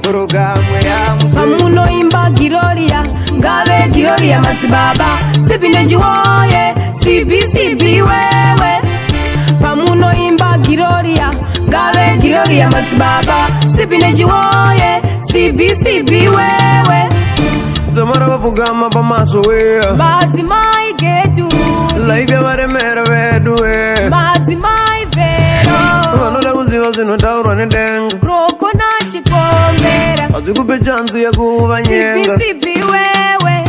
Buruka mweya mutsvene. Pamunoimba Giroria, ngave Giroria madzibaba. Sipi nenjiwoye, sipi sipi wewe. Pamunoimba Giroria, ngave Giroria madzibaba. Sipi nenjiwoye, sipi sipi wewe. Dzamara vapfugama pamaso we. Madzimai getu. Life yavaremera vedu we. Madzimai vero. Vanoda kuziva zvinotaurwa nedenga. Kroko nachikombera. Hazvikupe chanzi yekuvanyenga. Sipi sipi wewe.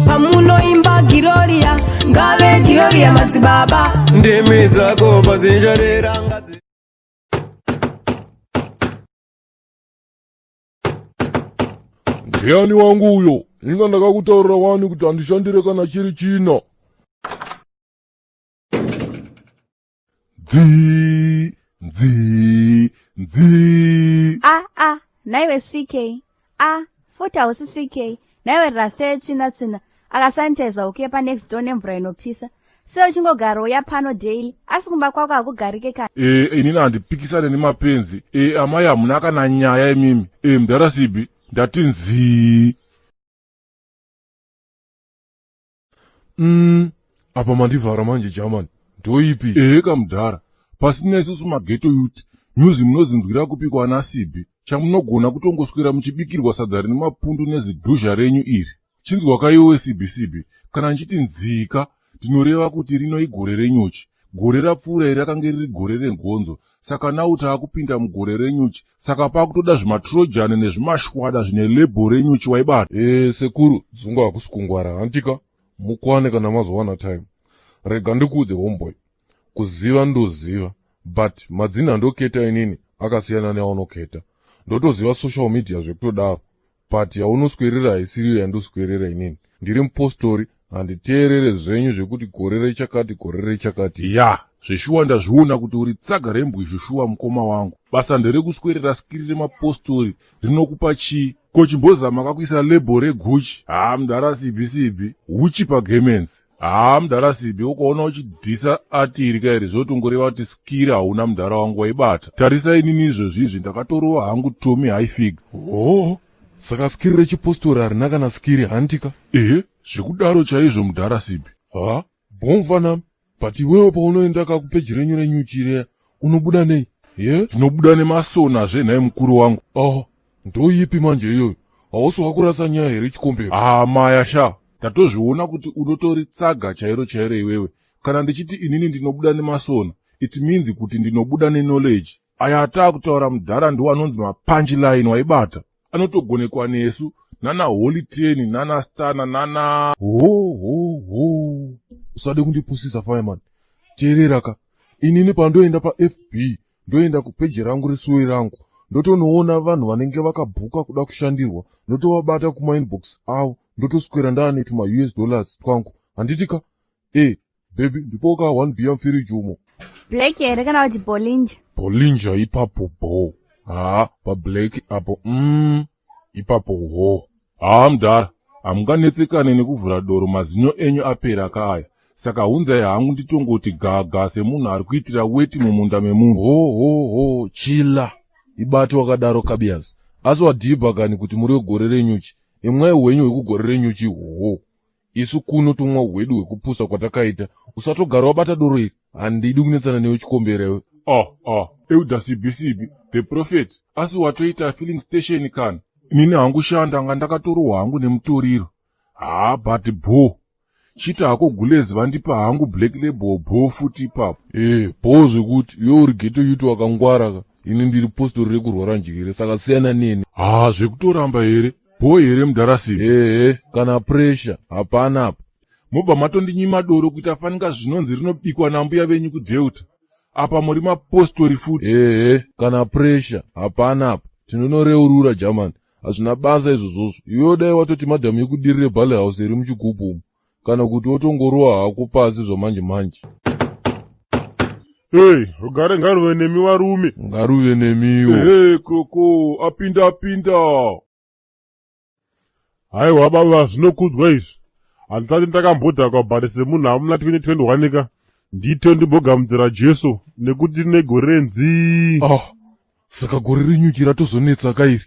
Pamunoimba Giroria, ngave Giroria madzibaba. Ndimi dzako padzicharira ngadzi. Ndiani wangu uyo? Inga ndakakutaurira wani kuti handishandire kana chiri china. Nzi, nzi, nzi. A a naiwe CK. A futi hausi CK. Naiwe rasta yetsvina tsvina. Akasanitiza uke pa next door nemvura inopisa. Sei uchingogara uya pano daily asi kumba kwako hakugarike kana. E, inini handipikisane nemapenzi. E, amai hamuna kana nyaya imimi. E, mudhara Sibi, ndati nzii. Apa mandivhara manje German. Ndoipi? Eheka mudhara. Pasina isusu mageto youth. News munodzinzwira kupi kwana Sibi? Chamunogona kutongoswera muchibikirwa sadza rine mapundu nezidhuzha renyu iri. Chinzwa ka iwewe Sibi Sibi, kana ndichiti nzika ndinoreva kuti rino igore renyuchi. Gore rapfuura iri rakange riri gore regonzo, saka now taakupinda mugore renyuchi, saka pakutoda zvimatrojani nezvimashwada zvine label renyuchi waibata. Eh sekuru, dzungu hakusi kungwara hantika? Mukwane kana mazowana time. Rega ndikuudze homeboy, kuziva ndoziva but madzini andoketa inini akasiyana neaunoketa. Ndotoziva social media zvekutodaro but yaunoswerera haisiriyo yandoswerera inini ndiri mupostori handiteerere zvenyu zvekuti gore rechakati gore rechakati. Ya zveshuwa ndazviona kuti uri tsaga rembwishu shuwa mukoma wangu basa nderekuswerera skiri remapostori rinokupa chii ko chimbozama kakuisa label reguchi haa mudhara sibi sibi huchi pagemenzi haa mudhara sibi ukaona uchidhisa atiri kairi zvotongoreva kuti skiri hauna mudhara wangu waibata tarisa inini izvozvi izvi ndakatorova hangu Tommy Hilfiger. Oh, saka skiri rechipostori harina kana skiri hantika? Ehe, zvekudaro chaizvo mudhara sibi. Ha bomfanami, but iwewe paunoenda kakupeji renyu renyuchi reya unobuda nei? Ye ndinobuda nemasona zve nhai mukuru wangu. Oh, ndoipi manje iyoyo? Hausi wakurasa nyaya here chikombero? Ah maya sha, ndatozviona kuti unotori tsaga chairo chairo iwewe. Kana ndichiti inini ndinobuda nemasona, it means kuti ndinobuda neknowledge. Aya ataakutaura mudhara ndiwo anonzi mapunchline waibata. Anotogonekwa nesu nana Holy Ten, nana Stana, nana ho ho ho. Usade kundipusisa fireman. Teerera ka. Inini pandoenda paFB ndoenda kupeji rangu resuwe rangu ndotonoona vanhu vanenge vakabhuka kuda kushandirwa, ndotovabata kumainbox avo, ndotoswera ndaane tuma US dollars twangu handiti ka? E baby, ndipo ka 1 beer mufiriji umo. Black here kana kuti Bollinger? Bollinger ipapo bo. Haa pablack apo ipapo ho. Haa mudhara, hamunganetsekane nekuvhura doro mazino enyu apera kaaya. Saka hunzai hangu nditongoti gaga semunhu ari kuitira weti mumunda memunhu. Ho ho ho, chila ibati wakadaro Kabias. Asi wadhibha kani kuti muri wegore renyuchi? Imwai hwenyu hwekugore renyuchi ho. Isu kuno tomwa hwedu hwekupusa kwatakaita. Usatogara wabata doro iri. Handidi kunetsana newe chikombera iwe. Ah ah, Elder Sibi Sibi, the prophet, asi watoita filling station kana? Inini hangu sha ndanga ndakatorohwa hangu nemutoriro. Haa but bho. Chita hako gulezi vandipa hangu black label bho futi ipapo. Eh, bho zvekuti iwe uri ghetto youth wakangwara ka. Ini ndiri postori rekurwara njere saka siyana neni. Haa zvekutoramba here? Bho here mudhara Sibi? Ehe, kana pressure hapana apa. Mobva matondinyima doro kuita fanika zvinonzi rinobikwa nambuya venyu kuDelta. Apa muri mapostori futi. Ehe, kana pressure hapana apa. Tinonoreurura German. Hazvina basa izvozvozvo. Iwewe dai watoti madhamu yekudirire Bale House iri muchigubhu umu. Kana kuti wotongorowa hako pasi zvamanje manje. Hey, rugare ngaruve nemi varume. Ngaruve nemiwo. Hey, Kroko, apinda apinda. Haiwa baba, zvinokudzwa izvi. Handisati ndakambodhakwa but semunhu amuna 2021 ka. Ndito ndimbogamudzira Jesu nekuti negore renzii. Ah, saka gore renyuchi ratozonetsa kairi.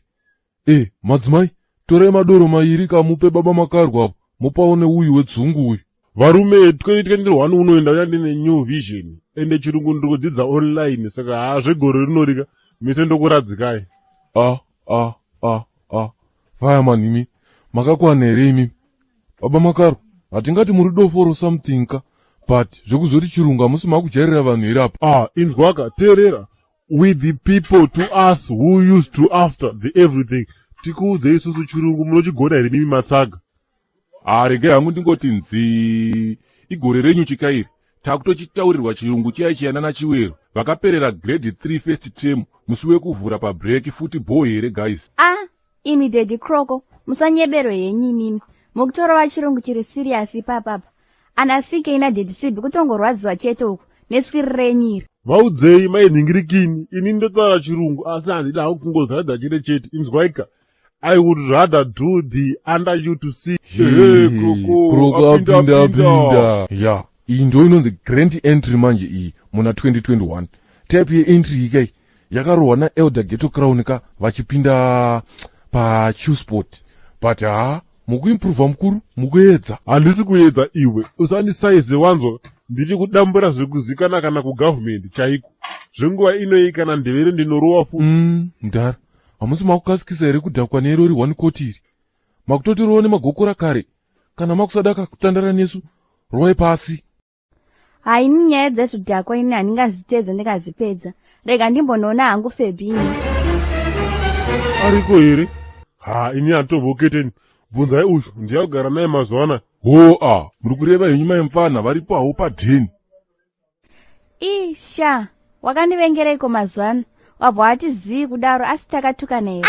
E madzimai, torai madoro mairi kamupe baba Makarwa avo, mupawo neuyu wedzungu uyu. Varume, 2021 unoenda uya ndine new vision, ende chirungu ndiri kudzidza online, saka haa, zvegore rinorika mise ndokuradzikai. A a a a, fireman, imi makakwana here imi? Baba Makarwa, hatingati muri dofo or something ka, but zvekuzoti chirungu hamusi makujairira vanhu here apa? Ah, inzwaka, teerera. We the people to us who used to after the everything. Tikuudze isusu chirungu munochigona here mimi matsaga? Ha, regai hangu ndingoti nzi igore renyu chikairi takutochitaurirwa chirungu chiya chiyana nachiwero vakaperera grade 3 first term musi wekuvhura pabreak futi. Bho here, guys? A imi Daddy Croco, musanyebero henyu imimi, mukutorova chirungu chiri serious ipapapa. Ana CK naDaddy Sibi kutongorwadziwa chete uku neskiri renyu iri. Vaudzei mainhingirikini, ini ndotaura chirungu asi handida hangu kungozaradza chete chete. Inzwaika, I would rather do the under you to see. Ehe, Kroko, Kroko apinda, apinda apinda. Apinda ya, iyi ndo inonzi grand entry manje iyi muna 2021. Type yeentry ikai yakarohwa naElder Ghetto Crown ka vachipinda paChillspot, but ha, mukuimprova mukuru, mukuedza. Handisi kuedza iwe, usandisaize wanzwa. Ndiri kudambura zvekuzikana kana kugavhumendi chaiko. Zvenguva inoyi kana ndevere ndinorowa futi. Mudhara, hamusi makukasikisa here kudhakwa nerori one koti iri? Makutotirowa nemagokora kare. Kana makusadaka kutandara nesu, rowai pasi. Haini nyaya dzezvidhakwa ini handingazitedza ndikazipedza. Rega ndimbonoona hangu Febini. Ariko here? Ha, ini hatomboketeni. Bvunzai ushu, ndiya kugara naye mazuva anaya. Ho a, muri kureva henyu mai mufana varipo hawo padheni. Isha, wakandivengereiko mazuva ano? Wabva wati zii kudaro, asi takatukana here?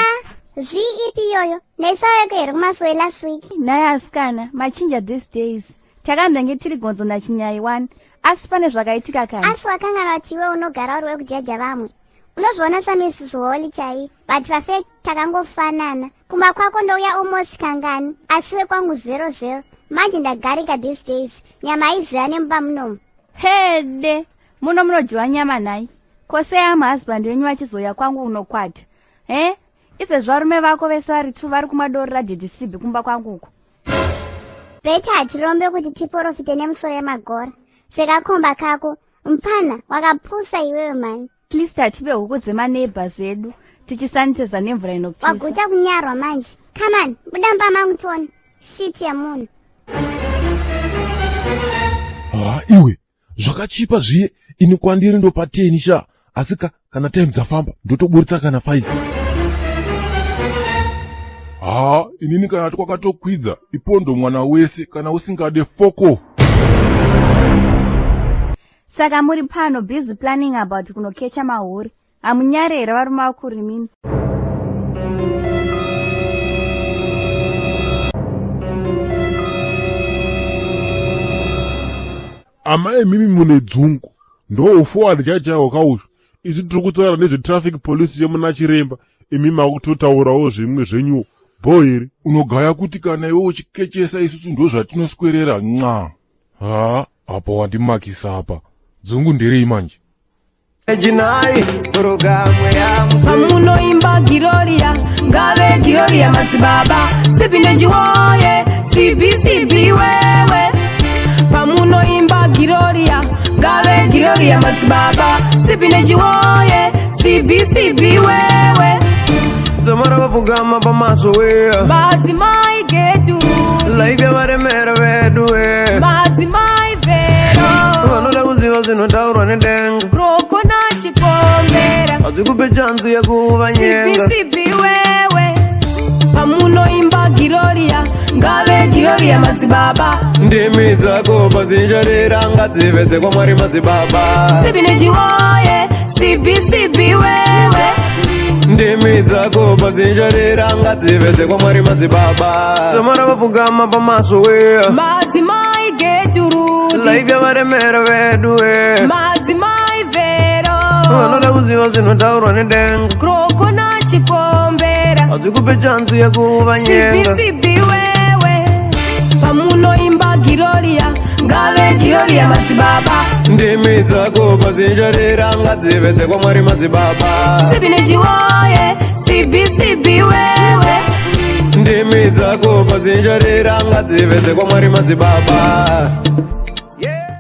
Zii ipi iyoyo? Ndaisaweko here kumasowe last week? Naye asikana, machinja these days. Takambenge tiri gonzo nachinyai 1, asi pane zvakaitika kani? Asi wakanganwa kuti iwe unogara uri wekujaja vamwe. Unozviona saMrs Holly chai, but pafe takangofanana. Kumba kwako ndouya almost kangani, asi wekwangu 00. Manje ndagarika these days, nyama haiziva nemumba munomu. Hede, muno munodyiwa nyama nhai? Kose amuhusband wenyu vachizoya kwangu unokwata he? Izvezvi varume vako vese vari tu vari kumadoro raDaddy Sibi kumba kwangu uko. Better hatirombe kuti tiprofite nemusoro yemagora sekakomba kako. Mupfana wakapusa iwewe mani. At least hatipe huku dzemaneighbors edu tichisanitiza nemvura inopisa. Waguta kunyarwa manje. Come on, buda mumba mangu tione. Shit yemunhu. Ha iwe, zvakachipa zviye. Ini kwandiri ndopa 10 sha, asi ka kana time dzafamba ndotoburitsa kana 5. Ha, inini kana twakatokwidza ipondo mwana wese, kana usingade fuck off. Saka muri pano busy planning about kunokecha mahuri. Hamunyare here varume vakuru imimi? Amai mimi mune dzungu, ndo forward chaichaiwo kaushu. Isu tiri kutaura nezvetraffic police yemuna chiremba, imi makutotaurawo zvimwe zvenyuwo. Bho here? Unogaya kuti kana iwe uchikechesa, isusu ndo zvatinoswerera nxa. Ha, apa wandimakisa apa. Dzungu nderei manje? Chinai programu yamu. Pamunoimba Giroria, ngave Giroria madzibaba Sipineji woye, CBCB wewe. Pamunoimba Giroria, ngave Giroria madzibaba Sipineji woye, CBCB wewe. Dzamara vapfugama pamaso we. Madzimai getu. Life yavaremera vedu we. Madzimai vero. Vanoda kuziva zvinotaurwa nedenga. Kroko nachikombera. Hadzikupe chanzi yekuvanyenga. CBCB wewe. Pamunoimba Giroria, ngave Giroria madzibaba. Ndimi dzako padzinjarira ngadzive dzekwamwari madzibaba. Sibineji woye, CBCB wewe. Ndimi dzako padzinjarira ngadzive dzekwamwari madzibaba. Dzamara vapfugama pamaso we. Madzimai geturuti. Life yavaremera vedu we. Madzimai vero. Vanoda kuziva zvinotaurwa nedenga. Kroko nachikombera. Hadzikupe chanzi yekuvanyenga. CBCB wewe. Pamunoimba Giroria, ngave Giroria madzibaba. Ndimi dzako padzinjarira ngadzive dzekwamwari madzibaba. Sibineji woye, CBCB. Sibi wewe. Ndimi dzako padzinjarira ngadzive dzekwamwari madzibaba.